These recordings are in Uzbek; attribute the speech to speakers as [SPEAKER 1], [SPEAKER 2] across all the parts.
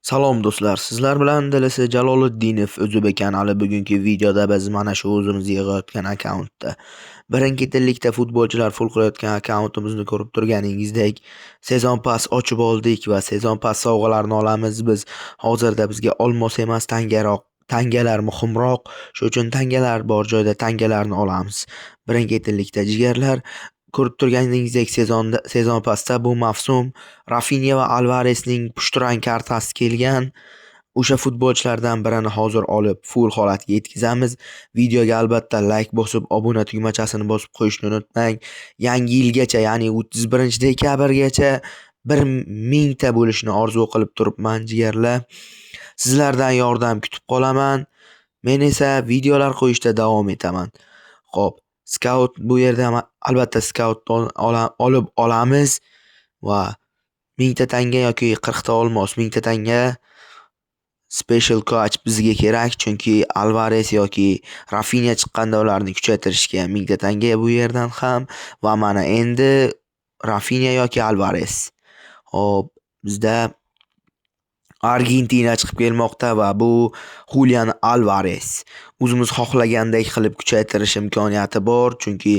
[SPEAKER 1] Salom do'stlar, sizlar bilan DLS Jaloliddinov O'zbek kanali. Bugungi videoda biz mana shu o'zimiz yig'ayotgan akkauntda birin-ketinlikda futbolchilar full qilayotgan akkauntimizni ko'rib turganingizdek sezon pass ochib oldik va sezon pass sovg'alarini olamiz. Biz hozirda bizga olmos emas, tangalar muhimroq. Shu uchun tangalar bor joyda tangalarni olamiz. Birin-ketinlikda jigarlar, ko'rib turganingizdek sezon passda bu mavsum Rafinha va Alvaresning pushtirang kartasi kelgan. O'sha futbolchilardan birini hozir olib full holatga yetkazamiz. Videoga albatta like bosib, obuna tugmachasini bosib qo'yishni unutmang. Yangi yilgacha, ya'ni 31-dekabrgacha 1000 ta bo'lishini orzu qilib turibman jigarlar. Sizlardan yordam kutib qolaman. Men esa videolar qo'yishda davom etaman. Xo'p, scout bu yerda albatta scout olib olamiz va 1000 ta tanga yoki 40 ta olmos, 1000 ta tanga special coach bizga kerak, chunki Alvares yoki Rafinha chiqqanda ularni kuchaytirishga 1000 ta tanga bu yerdan ham va mana endi Rafinha yoki Alvares. Xo'p, bizda Argentina chiqib kelmoqda va bu Julian Alvarez. O'zimiz xohlagandek qilib kuchaytirish imkoniyati bor, chunki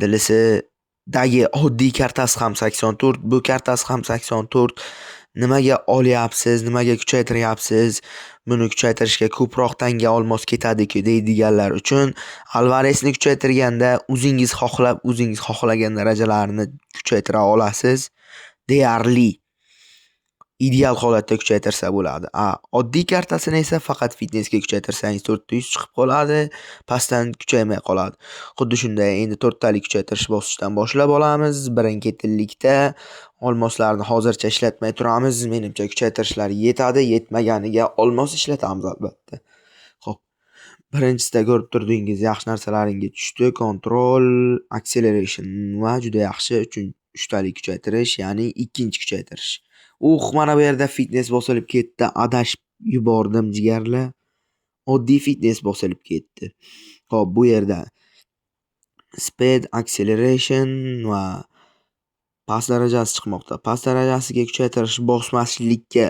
[SPEAKER 1] DLSdagi oddiy kartasi ham 84, bu kartasi ham 84. Nimaga olyapsiz, nimaga kuchaytiryapsiz? Buni kuchaytirishga ko'proq tanga olmos ketadi-ku deydiganlar uchun Alvaresni kuchaytirganda o'zingiz xohlab, o'zingiz xohlagan darajalarni kuchaytira olasiz. Deyarli ideal holatda kuchaytirsa bo'ladi. Oddiy kartasini esa faqat fitnessga kuchaytirsangiz 400 chiqib qoladi, pastdan kuchaymay qoladi. Xuddi shunday endi 4 talik kuchaytirish bosishdan boshlab olamiz. Birin-ketinlikda olmoslarni hozircha ishlatmay turamiz. Menimcha kuchaytirishlar yetadi, yetmaganiga olmos ishlatamiz albatta. Xo'p, birinchisida ko'rib turdingiz, yaxshi narsalaringa tushdi. Control, acceleration va juda yaxshi 3 talik kuchaytirish, ya'ni ikkinchi kuchaytirish. Mana bu yerda fitness bosilib ketdi. Adashib yubordim jigarlar. Oddiy fitness bosilib ketdi. Xo'p, bu yerda speed, acceleration va pas darajasi chiqmoqda. Pas darajasiga kuchaytirish bosmaslikka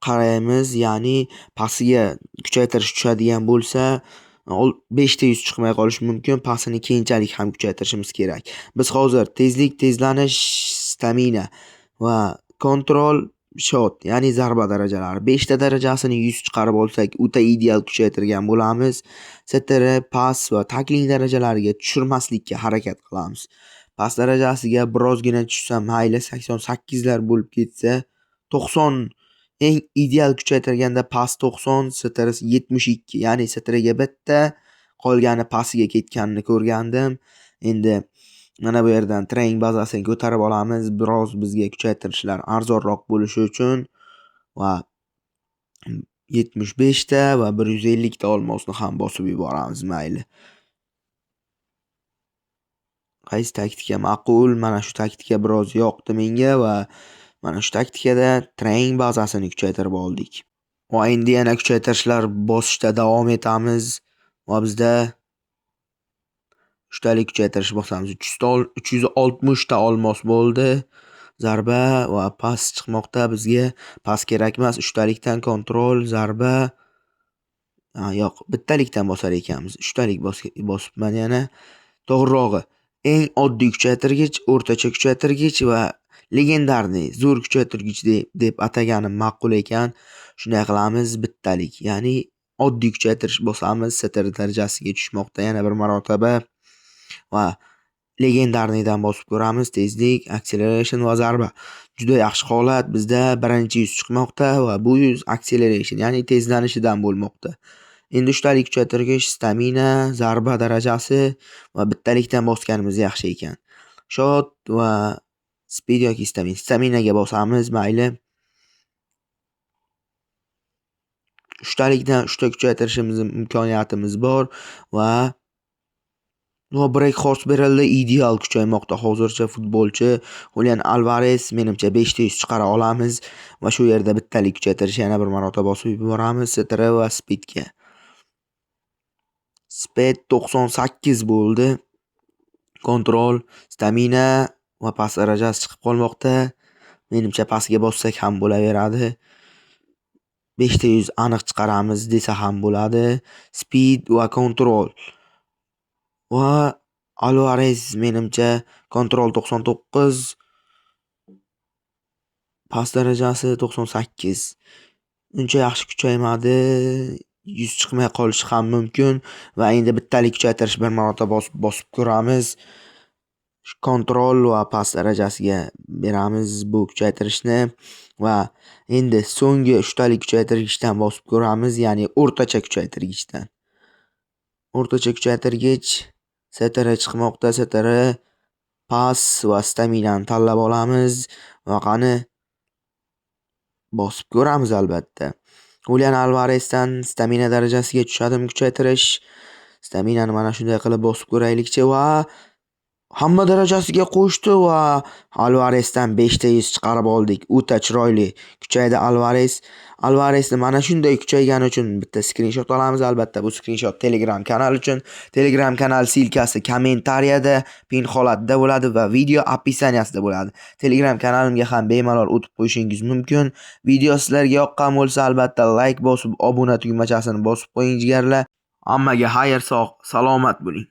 [SPEAKER 1] qaraymiz, ya'ni pasiga kuchaytirish tushadigan bo'lsa, 5 ta 100 chiqmay qolishi mumkin. Pasini keyinchalik ham kuchaytirishimiz kerak. Biz hozir tezlik, tezlanish, stamina va control, shot, ya'ni zarba darajalari 5 ta darajasini 100 chiqarib olsak, o'ta ideal kuchaytirgan bo'lamiz. STR, pas va tackling darajalariga tushirmaslikka harakat qilamiz. Pas darajasiga birozgina tushsa mayli, 88 lar bo'lib ketsa, 90 eng ideal kuchaytirganda pas 90, STR 72, ya'ni STRga bitta, qolgani pasiga ketganini ko'rgandim. Endi mana bu yerdan training bazasini ko'tarib olamiz, biroz bizga kuchaytirishlar arzonroq bo'lishi uchun va 75 ta va 150 ta olmosni ham bosib yuboramiz mayli. Qaysi taktika ma'qul? Mana shu taktika biroz yoqdi menga va mana shu taktikada training bazasini kuchaytirib oldik. Va endi yana kuchaytirishlar bosishda davom etamiz va bizda 3 talik kuchaytirish bosamiz. 360 ta olmos bo'ldi. Zarba va pas chiqmoqda bizga. Pas kerak emas. 3 talikdan kontrol, zarba. Yo'q, bittalikdan bosar ekanmiz. 3 talik bosibman yana. To'g'rirog'i, eng oddiy kuchaytirgich, o'rtacha kuchaytirgich va legendarniy zo'r kuchaytirgich deb ataganim ma'qul ekan. Shunday qilamiz, bittalik, ya'ni oddiy kuchaytirish bosamiz, STR darajasiga tushmoqda yana bir marotaba va legendarniydan bosib ko'ramiz. Tezlik, acceleration va zarba. Juda yaxshi holat, bizda birinchi 100 chiqmoqda va bu 100 acceleration, ya'ni tezlanishidan bo'lmoqda. Endi 3 talik kuchaytirgich, stamina, zarba darajasi va bittalikdan bosganimiz yaxshi ekan. Shot va speed yoki stamina. Staminaga bosamiz, mayli. 3 talikdan 3 ta kuchaytirishimiz imkoniyatimiz bor va Break horse berildi, ideal kuchaymoqda hozircha futbolchi Julian Alvarez. Menimcha 5 ta 100 chiqara olamiz va shu yerda bittalik kuchaytirish yana bir marotaba bosib yuboramiz STR va speedga. Speed 98 bo'ldi. Kontrol, stamina va pas darajasi chiqib qolmoqda. Menimcha pastga bossak ham bo'laveradi. 5 ta 100 aniq chiqaramiz desa ham bo'ladi. Speed va control. Va Alvarez menimcha control 99, pas darajasi 98. Uncha yaxshi kuchaymadi. 100 chiqmay qolishi ham mumkin va endi bittalik kuchaytirish bir marotaba bosib ko'ramiz. Control va pas darajasiga beramiz bu kuchaytirishni va endi so'nggi uchtalik kuchaytirgichdan bosib ko'ramiz, ya'ni o'rtacha kuchaytirgichdan. O'rtacha kuchaytirgich STR chiqmoqda, STR, pas va staminani tanlab olamiz va qani bosib ko'ramiz albatta. Julian Alvarezdan stamina darajasiga tushadimi kuchaytirish? Staminani mana shunday qilib bosib ko'raylikchi va hamma darajasiga qo'shdi va Alvarezdan 5 ta 100 chiqarib oldik. O'ta chiroyli kuchaydi Alvarez. Alvarezni mana shunday kuchaygani uchun bitta skrinshot olamiz. Albatta bu skrinshot Telegram kanal uchun. Telegram kanal ссылка si kommentariyada pin holatida bo'ladi va video описания sida bo'ladi. Telegram kanalimga ham bemalol o'tib qo'yishingiz mumkin. Video sizlarga yoqqan bo'lsa, albatta like bosib, obuna tugmachasini bosib qo'ying, jigarlar. Hammaga xayr, sog', salomat bo'ling.